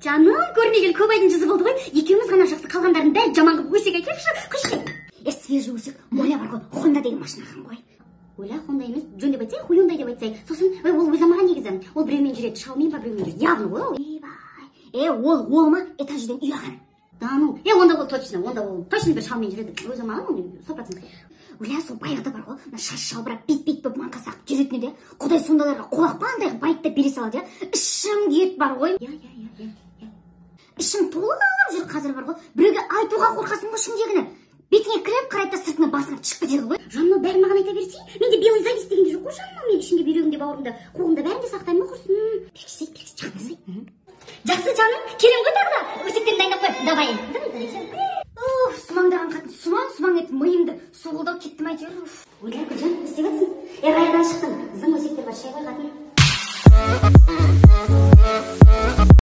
Жаным, көрмегелі көп айдың жүзі болды ғой. Екеуміз ғана жақсы, қалғандардың бәрі жаман қылып өсек айтайықшы. Қойшы. Е, свежий өсек. Моля бар ғой, Хонда деген машина алған ғой. Оля, Хонда емес, жөндеп айтсай, Хюндай деп айтсай. Сосын, ой, ол ойламаған негізі. Ол біреумен жүреді, шалмен ба, біреумен жүреді. Явно ғой ол. Ойбай. Е, ол ма, этажден үй алған. Да ну. Е, онда ол точно, онда ол точно бір шалмен жүреді. Ойламаған ол 100%. Оля, сол баяғыда бар ғой, мына шаш жалбырап, бет-бет болып маңқасы ағып жүретін еді. Құдай сондайларға құлақ па андай байыттап бере салады, иә. Ішім күйеді бар ғой. Иә, иә, иә, иә. Ішім толып жүр қазір бар ғой. Біреуге айтуға қорқасың ғой ішіңдегіні. Бетіңе кіріп қарайды да, сыртыңа басыңа шығып кетеді ғой. Жаным, бәрін маған айта берсей. Менде белый зависть деген де жоқ қой, жаным. Мен ішімде, бүйрегімде, бауырымда, қуығымда бәрін де сақтаймын ғой, құрсын. Беркісей, беркісей, жақындасай. Жақсы, жаным, келемін ғой тағы да. Өсектерін дайындап қой. Давай. Давай, давай. Уф, сумаңдаған қатын, сумаң сумаң етіп миымды соғылдау кетті ма әйтеуір. Ойла, Гүлжан, не істеп жатсың? Е, раядан шықтым. Зың өсектер бар, шай қой, қатын.